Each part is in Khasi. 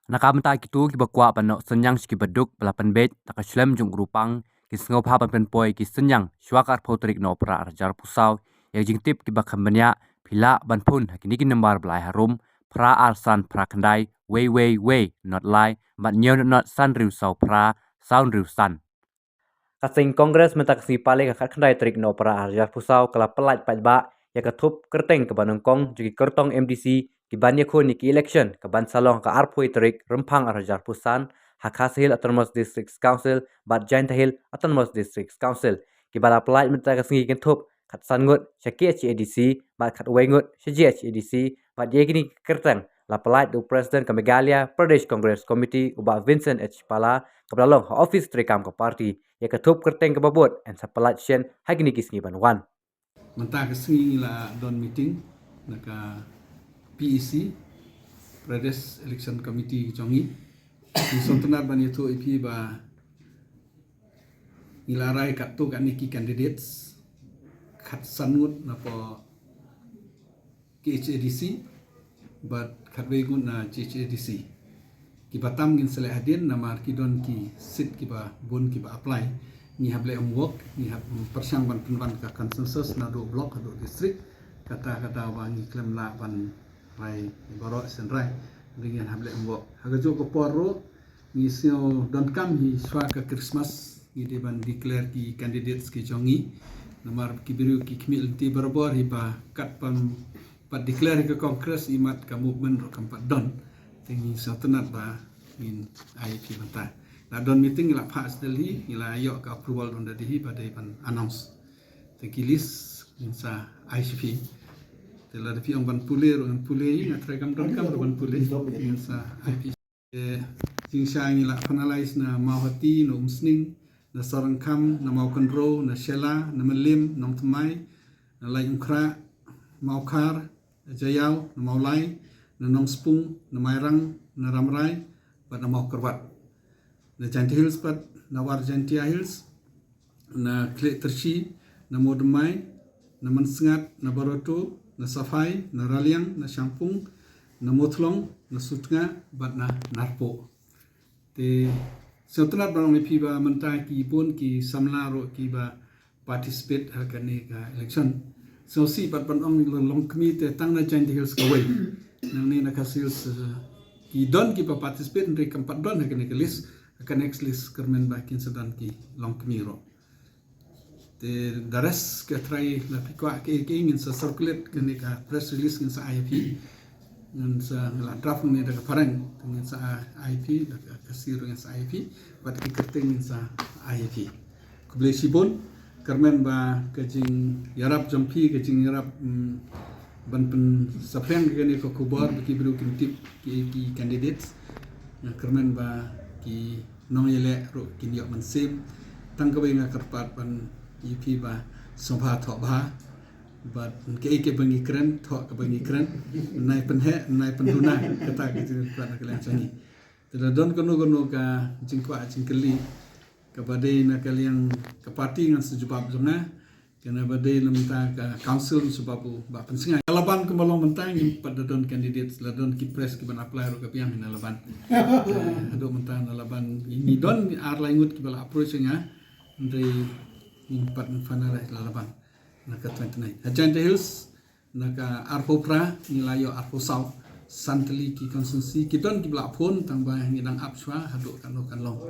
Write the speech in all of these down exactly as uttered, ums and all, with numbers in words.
Na ka mynta kito kiba kwah ban noh synñiang sha kiba duk ba la pynbeit da ka shlem jong u ruh pang, ki sngewbha ban pynpoi ki synñiang shuwa ka arphew tarik Nohprah arhajar arphew saw ïa ki jingtip kiba kham bniah. Phi lah ban phone ha kine ki nambar ba la ai harum: phra ar san phra khyndai wei wei wei not lai bad hynñiew not not san hynriew saw phra saw hynriew san. Ka seng Congress mynta ka sngi Palei ka khatkhyndai tarik Nohprah arhajar arphew saw ka la pyllait paidbah ïa ka thup kyrteng kaba nyngkong jong ki kyrtong M D C kiban ïakhun ïa ki election kaban sa long ha ka arphew tarik Rymphang arhajar arphew san ha Khasi Hills Autonomous District Council bad Jaintia Hills Autonomous District Council. Kiba la pyllait mynta ka sngi kin thup khatsan ngut sha K H A D C bad khatwei ngut sha G H A D C bad ïa kine ki kyrteng la pyllait da u President ka Meghalaya Pradesh Congress Committee u Bah Vincent H Pala kaba la long ha office treikam ka party. Ïa ka thup kyrteng kaba bud yn sa pyllait shen ha kine ki sngi ban wan. Mynta ka sngi ngi la don meeting na ka P E C, Pradesh Election Committee jong ngi. Ngi sngewtynnat ban ïathuh ïa phi ba ngi la rai katto katne ki candidates, khatsan ngut na poh K H A D C bad khatwei ngut na G H A D C. Kiba tam ngin sa leh hadien namar ki don ki seat kiba bun kiba apply. Ngi hap leh homework, ngi hap pyrshang ban pynwan ka consensus naduh block haduh district. Kata kata ba ngi khlem lah ban rai baroh shen rai. Ngi hap leh homework. Ha kajuh ka por ruh ngi sngew donkam hi shuwa ka Christmas ngi dei ban declare ki candidates ki jong ngi. Namar ki briew ki khmih lynti barabor hi ba kat ban pat declare hi ka Congress, imat ka movement ruh kam pat don. Te ngi sngewtynnat ba ngin ai phi mynta. La don meeting, ngi la phah sha Delhi, ngi la ïoh ka approval don Delhi ba dei ban announce. Te ki list ngin sa ai sha phi. Te lada phi ong ban pule ruh ngan pule hi, nga trai kam donkam ruh ban pule. Ngin sa ai phi. Eh, jingshisha ngi la finalize na Mawhati, na Umsning, na Sohrangkham, na Mawkynrew, na Shella, na Mylliem, Nongthymmai, na Laitumkhrah, Mawkhar, na Jaïaw, na Mawlai, na Nongspung, na Mairang, na Rambrai bad na Mawkyrwat. Na Jaintia Hills pat, na War Jaintia Hills, na Khliehtyrshi, na Mawdymmai, na Mynsngat, na Barato, na Saphai, na Raliang, na Shangpung, na Mawthlong, na Sutnga bad na Narpuh. Te sngewtynnat ban ong ïa phi ba mynta ki bun ki samla ruh kiba participate ha kane ka election. Sngewsih pat ban ong Longkmie te tang na Jaintia Hills kawei. Nangne na Khasi Hills, eh, ki don kiba participate, hynrei kam pat don ha kane ka list. Ha ka next list kyrmen ba kin sa don ki Longkmie ruh. Te the rest ka trai, la phi kwah kaei kaei ngin sa circulate kane ka press release, ngin sa ai phi. Ngin sa, ngi la draft ne da ka phareng, ngin sa ai phi, da ka Khasi ruh ngin sa ai phi. Bad ki kyrteng ngin sa ai phi. Khublei shibun, kyrmen ba ka jingïarap jong phi, ka jingïarap, mm, ban pynsaphriang kane ka khubor ba ki briew kin tip ki, ki candidates. Nga kyrmen ba ki nongïaleh ruh kin ïoh mynsiem. Tang kawei nga kyrpad ban ïa phi ba sngewbha thoh bha. Bad kaei kaei ba ngi kren, thoh kaba ngi kren. Nai pynheh, nai pynduna, kata ka jingkyrpad na ka liang jong ngi. Te lada don kano kano ka jingkwah jingkylli kaba dei na ka liang ka party, ngan sa jubab jong nga. Kane ba dei na mynta ka council, shu ba u Bah Pynsngiang. Nalor ban kumba long mynta ngim pat da don candidates, la don ki press kiban apply ruh ka biang nalor ban. Eh, haduh mynta nalor ban ngi don ar lai ngut kiba la approach ïa nga. Hynrei ngim pat finalize nalor ban. Na ka twenty-nine. Ha Jaintia Hills, na ka arphew phra ngi la ïoh arphew saw. San tylli ki constituency, ki don kiba la phone tang ba ngi dang ap shuwa haduh katno kan long.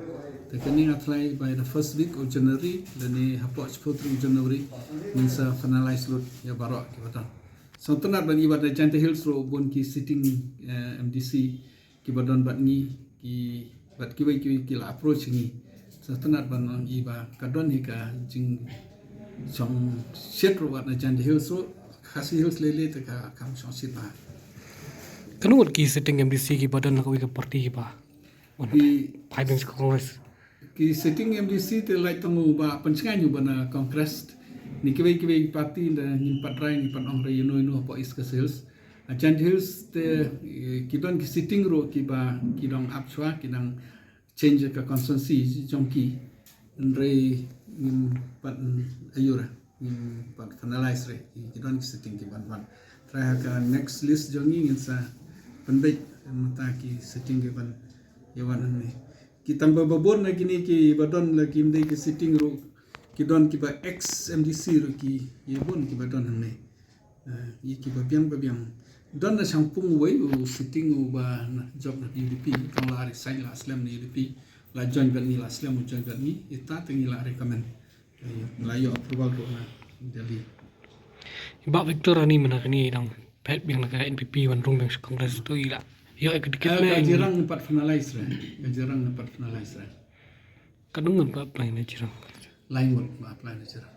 Te kane nga tharai by the first week of January, lane hapoh shiphew tarik January, ngin sa finalize lut ïa baroh kiba don. Sngewtynnat ban ïa bad da Jaintia Hills ruh bun ki sitting, eh, M D C kiba don bad ngi, ki bad kiwei kiwei ki la approach ngi. Sngewtynnat ban ong ïa ba ka don hi ka jingshongshit ruh wat na Jaintia Hills ruh, Khasi Hills lei lei te ka kam shongshit ba. Kano ngut ki sitting M D C kiba don na kawei ka party kiba, ki phai biang sha Congress? Ki sitting M D C te lait tang u Bah Pynsngiang uba na Congress. Ni kiwei kiwei party da ngim pat rai, ngim pat ong rai ïano ïano hapoh East Khasi Hills. Ha Jaintia Hills te, eh, ki don ki sitting ruh kiba ki dang ap shuwa, ki dang change ka constituency jong ki. Hynrei ngim pat, mm, aiu re, ngim pat finalize re. Ki don ki sitting kiban wan. Trai ha ka next list jong ngi ngin sa pynbeit mynta ki sitting kiban Ïa wan hangne. Ki tang ba ba bun na kine ki ba don la kim dei ki sitting ruh. Ki don ki ba ex M D C ruh ki ïa bun ki ba don hangne. Eh, ïa ki ba biang ba biang. Don na Shangpung wei u sitting u ba na jop na U D P. Tang la resign la slem na U D P. La join bad ngi la slem u join bad ngi. Ita te ngi la recommend. Eh, la ïoh approval ruh na Delhi. Bah Victor ani mana kani dang phet biang na ka N P P wan rung biang sha Congress tu ila. Ïoh ka dikit. Eh, na ka ini. Jirang pat finalize re. Ka jirang pat finalize re. Ka dung ngan ba apply na jirang. Lai ngut ba apply na jirang.